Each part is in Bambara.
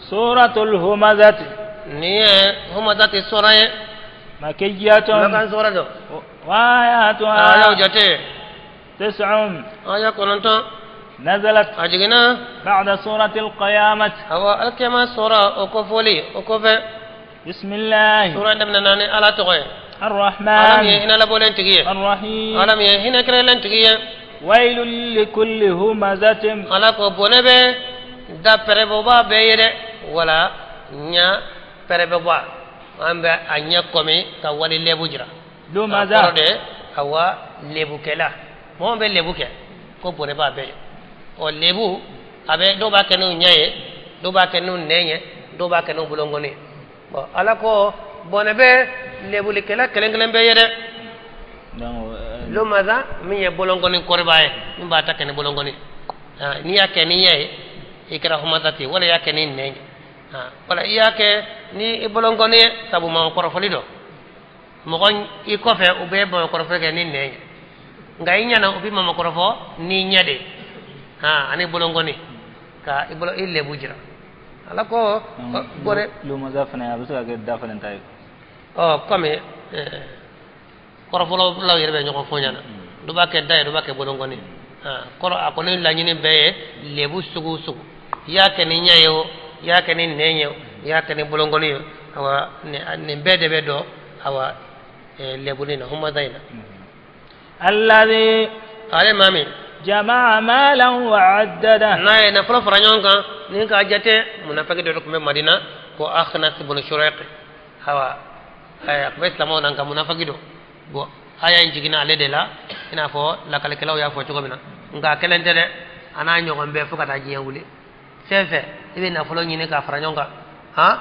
سورة الهمزة Ni ye Humazati sura ye. مكية Makan sura don. وآياتها Ayaw jate. 9 Aya 9. نزلت A jiginna بعد سورة القيامة. Awa alkiyama sura o kofɔli o kɔfɛ. بسم الله Sura in daminɛna ni Ala tɔgɔ ye. Ala الرحمن min ye hinɛ labɔlen tigi ye. الرحيم Ala min ye hinɛ kɛrɛlen tigi ye. ويل لكل همزة Ala ko bɔnɛ bɛ da pɛrɛbɔba bɛɛ ye dɛ. Wala ɲa pɛrɛbɔba. An bɛ a ɲɛ kɔmi ka wali lebu jira. A kɔrɔ لمزة de awa lebukɛla. Mɔgɔ min bɛ lebu kɛ ko bɔnɛ b'a bɛɛ ye. Ɔ lebu a bɛ dɔw b'a kɛ n'u ɲɛ ye, dɔw b'a kɛ n'u nɛn ye, dɔw b'a kɛ n'u bolonkɔni ye. Bɔn Ala ko bɔnɛ bɛ lebulikɛla kelen kelen bɛɛ ye dɛ. Lumaza min ye bolonkɔni kɔrɔba ye, min b'a ta kɛ ni bolonkɔni. N'i y'a kɛ ni ɲɛ ye, i kɛra humazati ye, wala i y'a kɛ ni nɛn ye, wala i y'a kɛ ni i bolonkɔni ye, sabu mɔgɔ kɔrɔfɔli don. Mɔgɔ i kɔfɛ u bɛ mɔgɔ kɔrɔfɔ kɛ ni nɛn ye, nka i ɲɛna u bɛ mɔgɔ kɔrɔfɔ ni ɲɛ de ye, ani bolonkɔni ka i bolo i lebu jira. Ala ko bɔnɛ. Lumaza fana a bɛ se ka kɛ da fana ta ye. Ɔ komi kɔrɔfɔlaw yɛrɛ bɛ ɲɔgɔn fɔ ɲɛna, dɔ b'a kɛ da ye, dɔ b'a kɛ bolonkɔni ye. Kɔrɔ a kɔni laɲini bɛɛ ye lebu sugu o sugu, i y'a kɛ ni ɲɛ ye o, i y'a kɛ ni nɛn ye o, i y'a kɛ ni bolonkɔni ye o, awa nin bɛɛ de bɛ dɔn awa lebuni na humaza in na. الذي Ale maa min جمع مالا وعدده n'a ye nafolo fara ɲɔgɔn kan ni k'a jate. Munafiki dɔ de tun bɛ Madina ko Akhnas ibn Shuraiq. Awa a tun bɛ silamɛw na, nka munafiki don. Bon, aya in jiginna ale de la, i n'a fɔ lakalikɛlaw y'a fɔ cogo min na. Nka a kelen tɛ dɛ, a n'a ɲɔgɔn bɛɛ fo ka taa diɲɛ wuli. Fɛn fɛn i bɛ nafolo ɲini k'a fara ɲɔgɔn kan, han,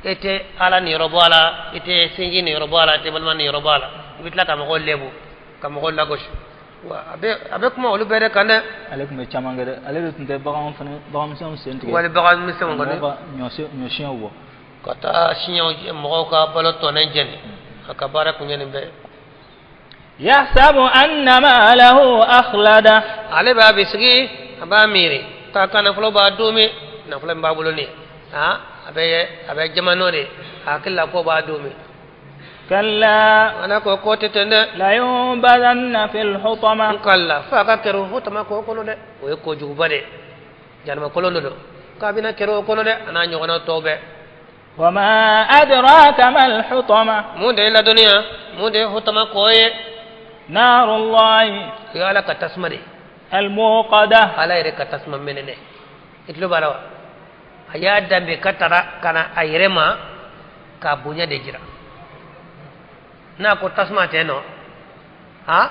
e tɛ Ala niyɔrɔ bɔ a la, i tɛ sinji niyɔrɔ bɔ a la, i tɛ balima niyɔrɔ bɔ a la, i bɛ tila ka mɔgɔw lebu, ka mɔgɔw lagosi. Wa a bɛ kuma olu bɛɛ de kan dɛ. Ale tun bɛ caman kɛ dɛ, ale de tun tɛ bagan fana, baganmisɛnw sen tigɛ. Wali bagan misɛnw kɔni. Mɔgɔw ka ɲɔ siɲɛw bɔ. Ka taa siɲɛw, mɔgɔw ka balo tɔnɛ jɛni, a ka baara kun ye nin bɛɛ ye. يحسب أن ماله أخلده Ale b'a bisigi, a b'a miiri k'a ka nafolo b'a dumi, nafolo min b'a bolo nin ye, a bɛ jamano de, a hakili la ko b'a dumi. كلا Ala ko k'o tɛ ten dɛ. لينبذن في الحطمة N kala f'a ka kɛrɛ hutama k'o kɔnɔ dɛ, o ye kojuguba de ye, janama kolon de don, k'a bɛna kɛrɛ o kɔnɔ dɛ, a n'a ɲɔgɔnna tɔw bɛɛ. وما أدراك ما الحطمة Mun de ye ladɔnniya mun de ye hutama k'o ye? نار الله O ye Ala ka tasuma de ye. الموقدة Ala yɛrɛ ka tasuma mɛnɛnɛ, i tulo b'a la wa? A y'a danbe ka tara ka na a yɛrɛ ma k'a bonya de jira. N'a ko tasuma tɛ nɔ, han,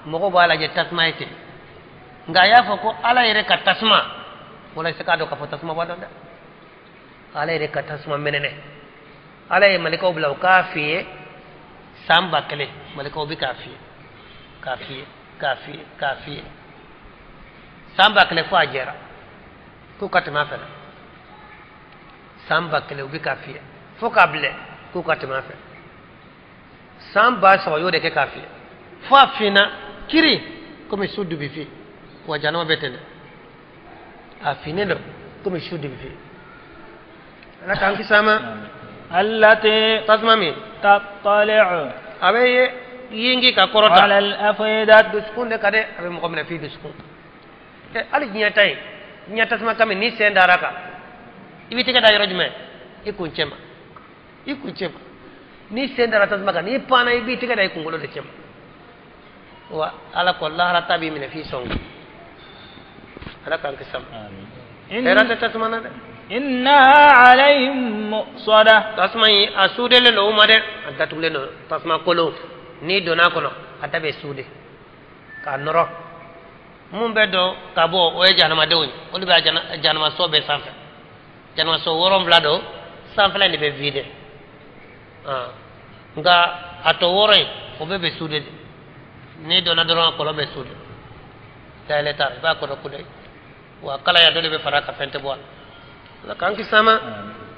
mɔgɔw b'a lajɛ tasuma ye ten, nka a y'a fɔ ko Ala yɛrɛ ka tasuma, wala i se k'a dɔn k'a fɔ tasuma b'a dɔn dɛ. Ala yɛrɛ ka tasuma mɛnɛnɛ, Ala ye malikaw bila u k'a fiyɛ san 1000. Malikaw bɛ k'a fiyɛ, k'a fiyɛ, k'a fiyɛ, k'a fiyɛ san 1000 fo a jɛra k'u ka tɛmɛ a fɛ. San 1000 u bɛ k'a fiyɛ fo k'a bilɛ k'u ka tɛmɛ a fɛ. San 3000 y'o de kɛ k'a fiyɛ fo a finna kiri komi su dibi fin. Wa janama bɛ ten dɛ, a finnen don komi su dibi fin. Ala k'an kisi a ma. التي Tasuma min تطلع a bɛ ye yingi ka kɔrɔta على الأفئدة dusukun de ka dɛ, a bɛ mɔgɔ minɛ f'i dusukun. Ɛ hali diɲɛ ta ye, diɲɛ tasuma kami, n'i sen dara kan, i b'i tɛgɛ da yɔrɔ jumɛn? I kun cɛ ma, i kun cɛ ma. N'i sen dara tasuma kan, n'i panna, i b'i tɛgɛ da i kunkolo de cɛ ma. Wa Ala ko lahara ta b'i minɛ f'i sɔn. Ala k'an kisi a ma. Hɛrɛ tɛ tasuma na dɛ. إنها عليهم مؤصدة Tasuma in a sudelen don u ma dɛ, a datugulen don. Tasuma kolon, n'i donna a kɔnɔ, a da bɛ sude k'a nɔrɔ. Mun bɛ don ka bɔ, o ye jahanamadenw ye, olu bɛ jahanamaso bɛɛ sanfɛ. Jahanamaso 7 don, sanfɛla in de bɛ vide, nka a tɔ 6 in, o bɛɛ bɛ sude de. N'i donna dɔrɔn, a kɔlɔn bɛ sude, dayɛlɛ t'a la, i b'a kɔnɔ kudayi. Wa kalaya dɔ de bɛ fara a kan, fɛn tɛ bɔ a la. Ala k'an kisi a ma.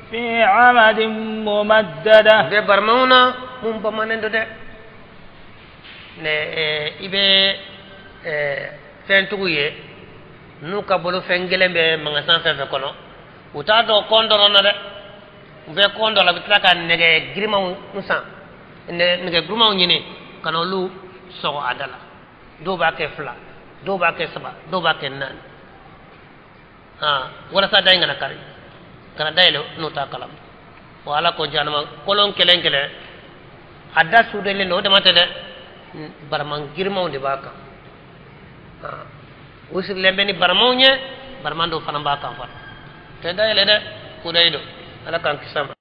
في عمد ممددة Bɛ barimaw na mun bamanen don dɛ. Ne i bɛ fɛntigiw ye n'u ka bolo fɛn gɛlɛn bɛ mangasan fɛn fɛn kɔnɔ. U t'a dɔn kɔn dɔrɔn na dɛ, u bɛ kɔn dɔ la, u bɛ tila ka nɛgɛ girimanw san, nɛgɛ girimanw ɲini ka na olu sɔgɔ a da la. Dɔw b'a kɛ 2, dɔw b'a kɛ 3, dɔw b'a kɛ 4, walasa da in kana kari, kana dayɛlɛ n'o t'a kalama. Wa ala ko jahanama kolon kelen kelen a da sudelen don, o dama tɛ dɛ, baraman girimanw de b'a kan. U sirilen bɛ ni baramanw ye, baraman dɔw fana b'a kan fana tɛ dayɛlɛ dɛ, kudayi don. Ala k'an kisi a ma.